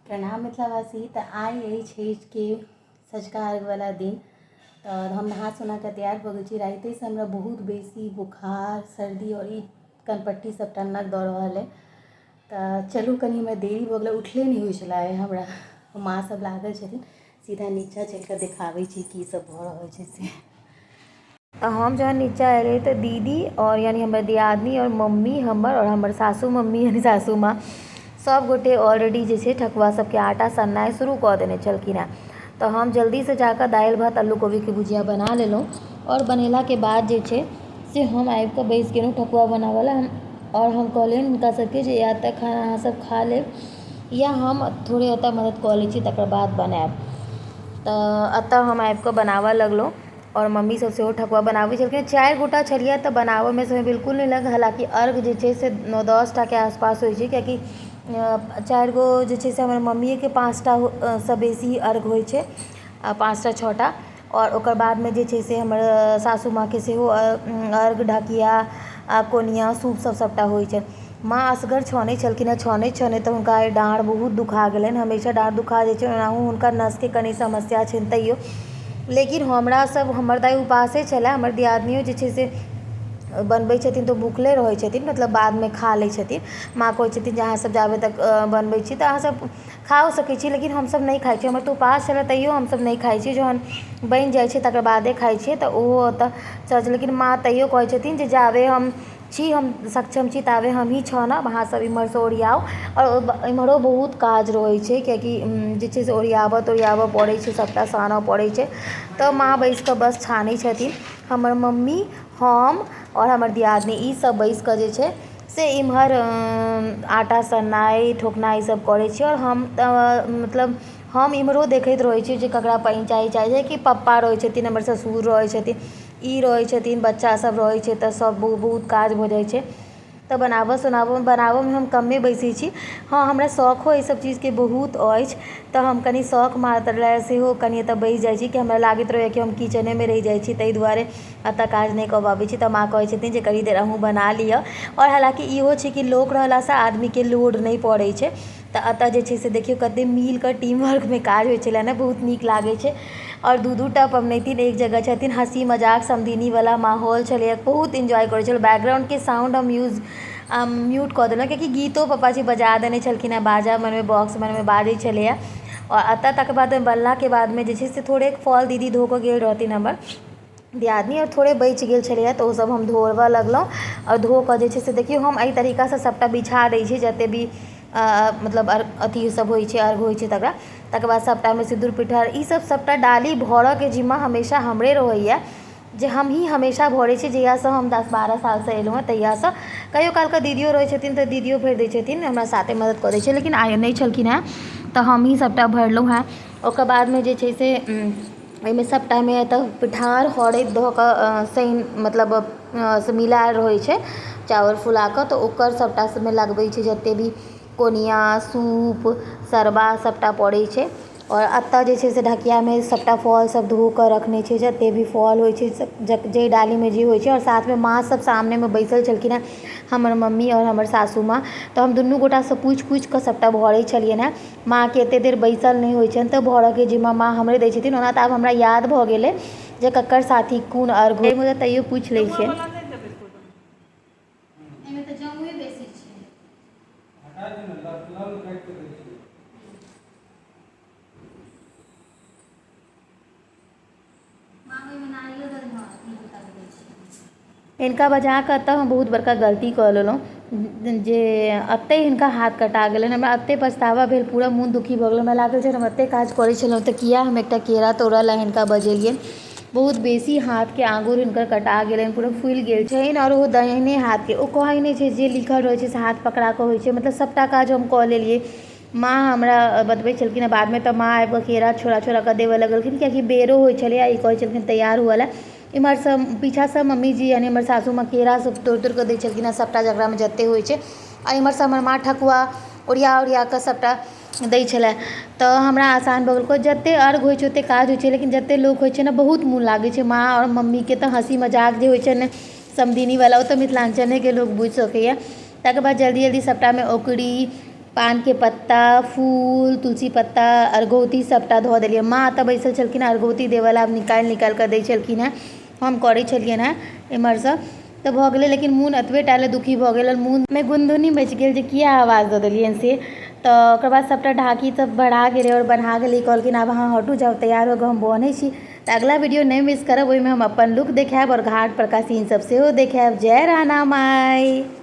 प्रणाम मिथिलावासी। तऽ आइ अछि छठिके सँझुका अर्घवला दिन। तऽ हम नहा सोना कऽ तैयार भऽ गेल छी। रातिएसँ हमरा बहुत बेसी बोखार, सर्दी आओर ई कनपट्टी सब टन्नक दऽ रहल अइ। तऽ चलू, कनि हमरा देरी भऽ गेलै, उठले नहि होइ छलै आइ हमरा। माँ सब लागल छथिन। सीधा नीचाँ चलि कऽ देखाबै छी की सब भऽ रहल छै से। तऽ हम जहन नीचाँ एलियै तऽ दीदी आओर यानि हमर दियादनी आओर मम्मी हमर आओर हमर सासू मम्मी, यानि सासू माँ, सभ गोटे ऑलरेडी जे छै ठकुआ सभके आटा सननाइ शुरू कऽ देने छलखिन हेँ। तऽ हम जल्दीसँ जा कऽ दालि भात, आलू कोबीके भुजिया बना लेलहुँ आओर बनेलाके बाद जे छै से हम आबि कऽ बैसि गेलहुँ ठकुआ बनाबय लेल। आओर हम कहलियनि हुनका सभके जे या तऽ खाना अहाँसभ खा लेब या हम थोड़े एतय मदति कऽ लै छी, तकर बाद बनायब। तऽ एतय हम आबि कऽ बनाबय लगलहुँ आओर मम्मीसभ सेहो ठकुआ बनाबैत छलखिन। चारि गोटा छलियै तऽ बनाबयमे समय बिल्कुल नहि लागल। हालाँकि अर्घ जे छै से 9 10 टाके आसपास होइत छै, कियाकि चारि गो जे छै से हमर मम्मीएके पाँचटासँ बेसी अर्घ होइत छै, पाँचटा छओ टा। आओर ओकर बादमे जे छै से हमर सासू माँके सेहो अर्घ, ढकिया आ कोनिया, सूपसभ सभटा होइत छै। माँ असगर छनैत छलखिन हेँ। छनैत छनैत तऽ हुनका आइ डाँर बहुत दुखा गेलनि। हमेशा डाँर दुखा जाइ छै, ओनाहु हुनका नसके कनि समस्या छनि तैयो। लेकिन हमरा सब, हमर तऽ आइ उपासे छलए। हमर दियादनियो जे छै से बनबै छथिन तऽ भुखले रहै छथिन, मतलब बादमे खा लै छथिन। माँ कहै छथिन जे अहाँसभ जाबे तक बनबै छी तऽ अहाँसभ खाओ सकै छी, लेकिन हमसभ नहि खाइ छी। हमर तऽ उपास छलए, तैयो हमसभ नहि खाइ छी। जहन बनि जाइ छै तकर बादे खाइ छियै। तऽ ओहो ओतऽ, लेकिन माँ तैयो कहै छथिन जे जाबे हम छी, हम सक्षम छी, ताबे हमही छानब, अहाँसभ इम्हरसँ ओरियाउ। आओर इम्हरो बहुत काज रहै छै, कियाकि जे छै से ओरियाबऽ तोरियाबऽ पड़ै छै, सभटा सानऽ पड़ै छै। तऽ माँ बैसि कऽ बस छानै छथिन। हमर मम्मी, हम आओर हमर दियादनी, ईसभ बैसि कऽ जे छै से इम्हर आटा सननाइ, ठोकनाइ, ईसभ करै छी। आओर हम तऽ मतलब हम इम्हरो देखैत रहै छी जे ककरा पानि चाही चाही कि पप्पा रहै छथिन, हमर ससुर रहै छथिन, ई रहै छथिन, बच्चासभ रहै छै, तऽ सभ बहुत काज भऽ जाइ छै। तऽ बनाबऽ सोनाबऽ, बनाबऽमे हम कमे बैसै छी। हँ, हमरा शौखो एहिसभ चीजके बहुत अछि, तऽ हम कनि शौख मात्र लए सेहो कनि एतऽ बैसि जाइ छी कि हमरा लागैत रहैए कि हम किचनेमे रहि जाइ छी, ताहि दुआरे एतऽ काज नहि कऽ पाबै छी। तऽ माँ कहै छथिन जे कनि देर अहूँ बना लिअ। आओर हालाँकि इहो छै कि लोक रहलासँ आदमीके लोड नहि पड़ै छै। तऽ एतऽ जे छै से देखियौ, कते मिलके टीम वर्कमे काज होइ छलै ने, बहुत नीक लागै छै। आओर दू दू टा पबनैतिन एक जगह छथिन, हँसी मजाक, समधिनीवला माहौल छलैए, बहुत इन्जॉय करै छलहुँ। बैकग्राउण्डके साउण्ड हम यूज म्यूट कऽ देलहुँ, कियाकि गीतो पप्पाजी बजा देने छलखिन हेँ। बाजा मनमे, बॉक्स मनमे बाजै छलैए। आओर एतऽ तकर बाद बनलाके बादमे जे छै से थोड़ेक फल दीदी धो कऽ गेल रहथिन, हमर दियादनी, आओर थोड़े बचि गेल छलैए, तऽ ओसभ हम धोबऽ लगलहुँ। आओर धो कऽ जे छै से देखियौ, हम एहि तरीकासँ सभटा बिछा दै छी, जतेक भी मतलब अथी सब होइ छै, अर्घ होइ छै तकरा। तकर बाद सभटामे सिन्दूर पिठार, ईसभ सभटा डाली भरऽके जिम्मा हमेशा हमरे रहैए, जे हमही हमेशा भरै छी। जहियासँ हम 10-12 सालसँ एलहुँ हेँ, तहियासँ। कहियो कालके दीदियो रहै छथिन तऽ दीदियो भरि दै छथिन, हमरा साथे मदति कऽ दै छै, लेकिन आइ नहि छलखिन हेँ तऽ हमही सभटा भरलहुँ हेँ। ओकर बादमे जे छै से एहिमे सभटामे तऽ पिठार, हरैद धऽ कऽ सानि, मतलब से मिलायल रहै छै चावल फुला कऽ, तऽ ओकर सभटा सबमे लगबै छै। जतेक भी कोनिया, सूप, सरबा सभटा पड़ै छै। आओर एतय जे छै से ढकियामे सभटा फलसभ धो कऽ रखने छै, जतेक भी फल होइ छै, जाहि डालीमे जे होइ छै। आओर साथमे माँ सभ सामनेमे बैसल छलखिन हेँ, हमर मम्मी आओर हमर सासू माँ, तऽ हम दुनू गोटासँ पूछि पूछि कऽ सभटा भरै छलियनि हेँ। माँके एतेक देर बैसल नहि होइ छनि, तऽ भरऽके जिम्मा माँ हमरे दै छथिन। ओना तऽ आब हमरा याद भऽ गेल अइ जे ककर साथी कोन अर्घ, मुदा तैयो पूछि लै छियनि। जमुआ नहि देबै कोनो। एहिमे तऽ जमुए बेसी छै। हटा दियौ ने, लल काटि कऽ दै छियै। माँ, ओहिमे नारियल दऽ हँ दै छै। हिनका बजा कऽ एतऽ हम बहुत बड़का गलती कऽ लेलहुँ जे एतहि हिनका हाथ कटा गेलनि। हमरा एतेक पछतावा भेल, पूरा मोन दुखी भऽ गेल। हमरा लागल जे हम एतेक काज करै छलहुँ तऽ किया हम एकटा केरा तोड़ऽ लए हिनका बजेलियनि। बहुत बेसी हाथके आङ्गुर हिनकर कटा गेलनि, पूरा फुलि गेल छनि आओर ओ दाहिने हाथके। ओ कहै नहि छै, जे लिखल रहै छै से हाथ पकड़ा कऽ होइ छै। मतलब सभटा काज हम कऽ लेलियै। माँ हमरा बतबै छलखिन हँ बादमे, तऽ माँ आबि कऽ केरा छोड़ा छोड़ा कऽ देबऽ लगलखिन, कियाकि बेरो होइ छलैए, ई कहै छलखिन तैयार हुअ लए। इम्हरसँ पीछाँसँ मम्मीजी, यानि हमर सासू माँ, केरा सब तोड़ि तोड़ि कऽ दै छलखिन हँ सभटा, जकरामे जतेक होइ छै। आ इम्हरसँ हमर माँ ठकुआ ओरिया ओरिया कऽ सभटा दै छलै, तऽ हमरा आसान भऽ गेल। जतेक अर्घ होइ छै ओतेक काज होइ छै, लेकिन जतेक लोक होइ छै ने, बहुत मोन लागै छै। माँ आओर मम्मीके तऽ हँसी मजाक जे होइ छै ने समधिनीवला, ओ तऽ मिथिलाञ्चलेके लोक बुझि सकैए। तकर बाद जल्दी जल्दी सभटामे औकरी पानके पत्ता, फूल, तुलसी पत्ता, अरगौती सभटा धऽ देलियै। माँ एतऽ बैसल छलखिन हँ अरगौती देबऽ लए, आब निकालि निकालि कऽ दै छलखिन हेँ। हम करै छलियनि हेँ एम्हरसँ तऽ भऽ गेलै, लेकिन मोन एतबे टा लए दुखी भऽ गेल, मोनमे गुनधुनी मचि गेल जे किया आवाज दऽ देलियनि से। तऽ ओकर बाद सभटा ढाकी सभ भरा गेलै आओर बन्हा गेलै। कहलखिन आब अहाँ हटू जाउ, तैयार हो कऽ हम बन्है छी। तऽ अगिला वीडियो नहि मिस करब, ओहिमे हम अपन लुक देखायब आओर घाट परका सीन सभ सेहो देखायब। जय राणा माइ।